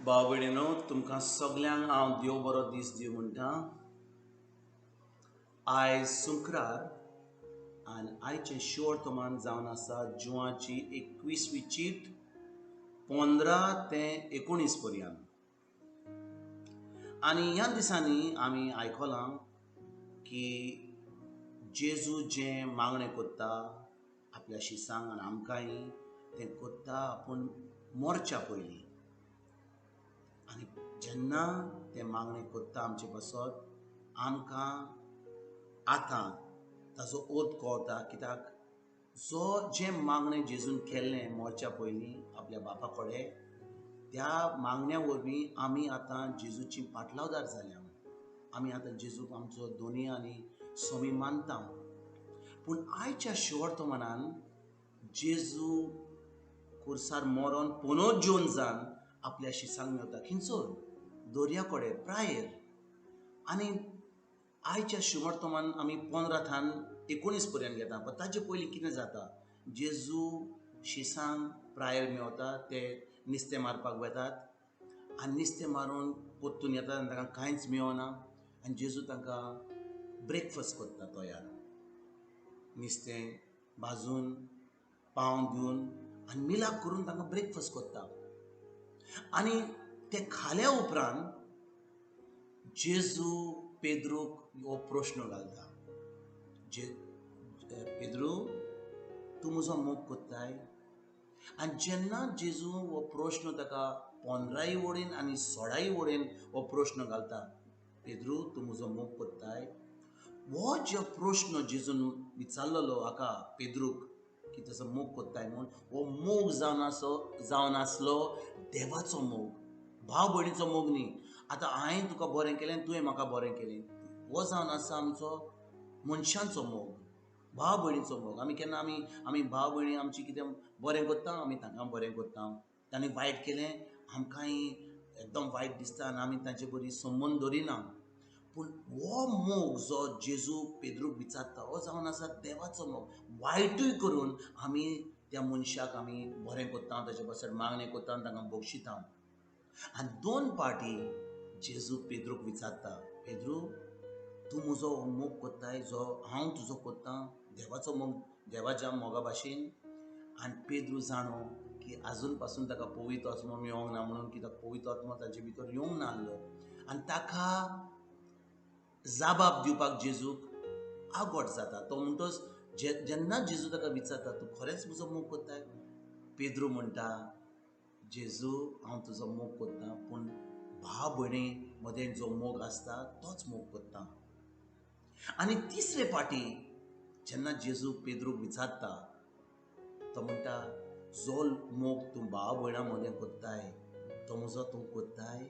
भाव भयणीनो, तुमकां सगल्यांक हांव देव बरो दीस दिवं म्हणटा. आयज शुक्रार आनी आयचें शिवर्तमान जावन आसा जुवाची 21वी चीट 15 ते 19 पर्यंत. आनी ह्या दिसांनी आमी आयकलां की जेजू जें मागणें कोत्ता आपल्या शिसांक आनी आमकांय तें कोत्ता आपूण मोरच्या पयलीं. आनी जेन्ना तें मागणें कोत्ता आमचे पासत आमकां आतां ताजो अर्थ कळटा, कित्याक जो जें मागणें जेजून केल्लें मोरच्या पयलीं आपल्या बापा कडेन, त्या मागण्या वरवीं आमी आतां जेजूची पाटलावदार जाल्या. आमी आतां जेजूक आमचो दोनी आनी स्वामी मानता. पूण आयच्या शिवर्तमानान जेजू कुर्सार मरोन पुनोत जिवन जावन आपल्या शिसांक मेवता खिंचोर दर्या कडेन प्रायर. आनी आयच्या शिवर्तमान आमी 15 थान 19 पर्यंत घेता. पण ताचे पयलीं कितें जाता, जेजू शिसांक प्रायर मेवता, ते नुस्तें मारपाक वेतात आनी नुस्तें मारून परतून येतात आनी तांकां कांयच मेळना. आनी जेजू तांकां ब्रेकफास्ट करता तयार, नुस्तें भाजून पाव दिवन आनी मिलाप करून तांकां ब्रेकफास्ट करता. आनी ते खाल्या उपरांत जेजू पेद्रूक हो प्रश्न घालता, पेद्रू तूं म्हजो मोग कोत्ताय? आनी जेन्ना जेजू हो प्रश्न ताका 15 वडेन आनी 16 वडेन हो प्रश्न घालता, पेद्रू तूं म्हजो मोग कोत्ताय, हो जो प्रश्न जेजून विचारलेलो हाका पेद्रूक की तसो मोग कोत्ताय म्हूण, हो मोग जावन आसलो देवाचो मोग, भाव भयणीचो मोग न्ही. आतां हांवें तुका बरें केलें, तुवें म्हाका बरें केलें, हो जावन आसा आमचो मनशांचो मोग, भाव भयणीचो मोग. आमी केन्ना आमी भाव भयणी आमची कितें बरें करता, आमी तांकां बरें करता. तांणी वायट केलें आमकांय एकदम वायट दिसता आनी आमी तांचे बरी संबंद दवरिना. पूण हो मोग जो जेजू पेद्रूक विचारता हो जावन आसा देवाचो मोग. वायटूय करून आमी त्या मनशाक आमी बरें करता, ताचे पासत मागणें करता आनी तांकां बक्षिता. आनी 2 पाटी जेजू पेद्रूक विचारता, पेद्रू तूं म्हजो मोग कोत्ताय जो हांव तुजो कोत्तां, देवाचो मोग, देवाच्या मोगा भाशेन. आनी पेद्रू जाणो की आजून पासून ताका पवित्र आत्मो मेळोंक ना म्हणून, कित्याक पवित्र आत्मो ताचे भितर येवंक नासलो. आनी ताका जाबाब दिवपाक जेजूक आगोट जाता. तो म्हणटोच जेन्ना जेजू ताका विचारता तूं खरेंच म्हजो मोग कोत्ताय, पेद्रू म्हणटा जेजू हांव तुजो मोग कोत्ता, पूण भाव भयणी मदें जो मोग आसता तोच मोग कोत्ता. आनी तिसरे पाटी जेन्ना जेजू पेद्रूक विचारता तो म्हणटा जो मोग तूं भाव भयणां मदें कोत्ताय तो म्हजो तूं कोत्ताय.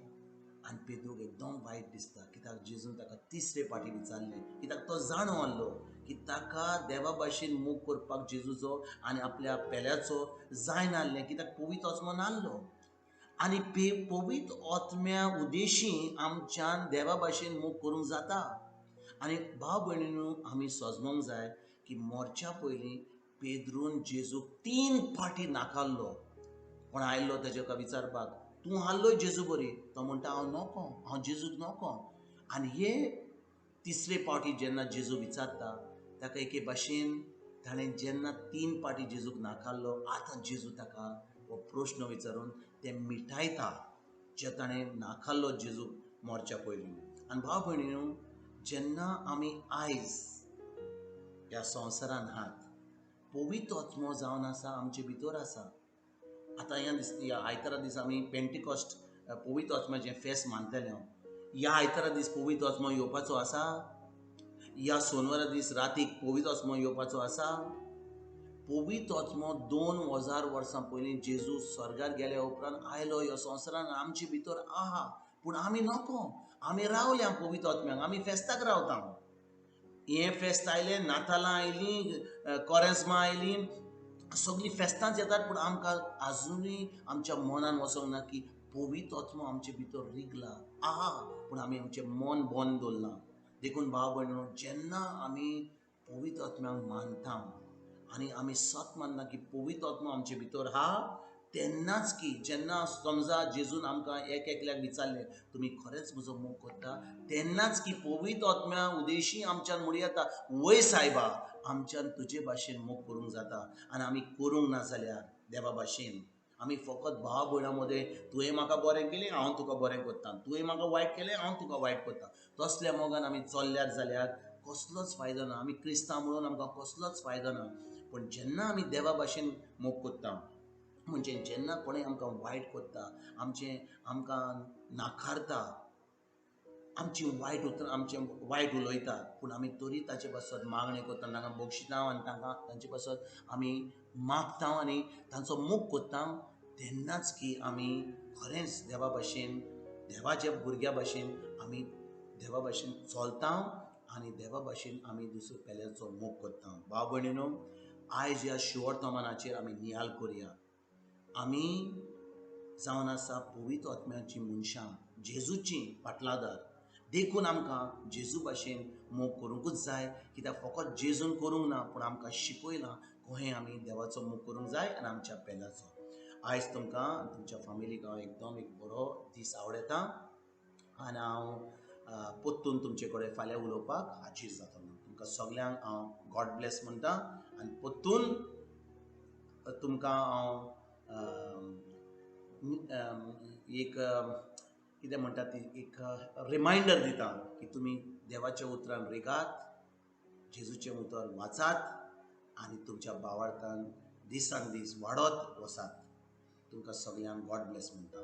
आनी पेद्रूक एकदम वायट दिसता, कित्याक जेजून ताका तिसरे पाटी विचारलें, कित्याक तो जाणो आहलो की ताका देवा भाशेन मोग करपाक जेजूचो आनी आपल्या पेल्याचो जायनासलें, कित्याक पवित्र आत्मो नासलो. आनी पवित्र आत्म्या उदेशी आमच्यान देवा भाशेन मोग करूंक जाता. आनी भाव भयणीनू आमी सजमोंक जाय की मोरच्या पयलीं पेद्रून जेजूक 3 पाटी नाकारलो. कोण आयल्लो ताजे विचारपाक, तूं हाडलोय जेजू बरी, तो म्हणटा हांव नको, हांव जेजूक नको. आनी हे तिसरे पावटी जेन्ना जेजू विचारता ताका एके भाशेन ताणें जेन्ना 3 पाटी जेजूक नाकारलो, आतां जेजू ताका हो प्रश्न विचारून तें मिटायता जे ताणें नाकारलो जेजूक मोरच्या पयलीं. आनी भाव भयणीनू जेन्ना आमी आयज ह्या संवसारान आहात, पवित्र आत्मो जावन आसा आमचे भितर आसा. आतां ह्या दीस ह्या आयतारा दीस आमी पेंटिकॉस्ट पवित्र आत्म्याचें फेस्त मानतले. ह्या आयतारा दीस पवित्र आत्मो येवपाचो आसा, ह्या सोनवारा दीस रातीक पवित्र आत्मो येवपाचो आसा. पवित्र आत्मो 2000 वर्सां पयलीं जेजू स्वर्गार गेल्या उपरांत आयलो ह्या संवसारान आमचे भितर आहा, पूण आमी नको, आमी रावल्या पवित्र आत्म्याक, आमी फेस्ताक रावता. हें फेस्त आयलें, नातालां आयलीं, कोरेस्मा आयली, सगळीं फेस्तांच येतात, पूण आमकां आजुनूय आमच्या मनान वचोंक ना की पवित्र आत्मो आमचे भितर रिगला आहा, पूण आमी आमचें मन बंद दवरलां. देखून भाव भयणीनो जेन्ना आमी पवित्र आत्म्याक मानता आनी आमी सत मानना की पवित्र आत्मो आमचे भितर आहा, तेन्नाच की जेन्ना समजा जेजून आमकां एक एकल्याक विचारलें तुमी खरेंच म्हजो मोग करता, तेन्नाच की पवित्र आत्म्या उदेशी आमच्यान म्हणूं येता, वय सायबा आमच्यान तुजे भाशेन मोग करूंक जाता. आनी आमी करूंक ना जाल्यार देवा भाशेन आमी फकत भाव भयणां मदें तुवें म्हाका बरें केलें हांव तुका बरें करता, तुवें म्हाका वायट केलें हांव तुका वायट करता, तसल्या मोगान आमी चल्ल्यार जाल्यार कसलोच फायदो ना. आमी क्रिस्तांव म्हणून आमकां कसलोच फायदो ना. पूण जेन्ना आमी देवा भाशेन मोग करता म्हणजे जेन्ना कोणें आमकां वायट करता, आमचें आमकां नाकारता, आमची वायट उतरां आमचें वायट उलयता, पूण आमी तरी ताचे पासत मागणें करता, तांकां बक्षिता आनी तांकां तांचे पासत आमी मागता आनी तांचो मोग करता, तेन्नाच की आमी खरेंच देवा भाशेन देवाच्या भुरग्या भाशेन आमी देवा भाशेन चलता आनी देवा भाशेन आमी दुसऱ्या पेल्याचो मोग करता. भाव भयणीनो, आयज ह्या शिवर्तमानाचेर आमी नियाल करुया. आमी जावन आसा पवित्र आत्म्याची मनशां, जेजूची पाटलादार, देखून आमकां जेजू भाशेन मोग करूंकूच जाय. कित्याक फकत जेजून करूंक ना, पूण आमकां शिकयलां कहें आमी देवाचो मोग करूंक जाय आनी आमच्या पेल्याचो. आयज तुमकां तुमच्या फामिलीक हांव एकदम एक बरो दीस आवडयता आनी हांव परतून तुमचे कडेन फाल्यां उलोवपाक हाजीर जातलो. तुमकां सगल्यांक हांव गॉड ब्लेस म्हणटा आनी परतून तुमकां हांव एक कितें म्हणटा ती एक रिमायंडर दिता की तुमी देवाच्या उतरान रिगात, जेजूचें उतर वाचात आनी तुमच्या भावार्थान दिसान दीस वाडत वसात. तुमकां सगल्यांक गॉड ब्लेस म्हणटा.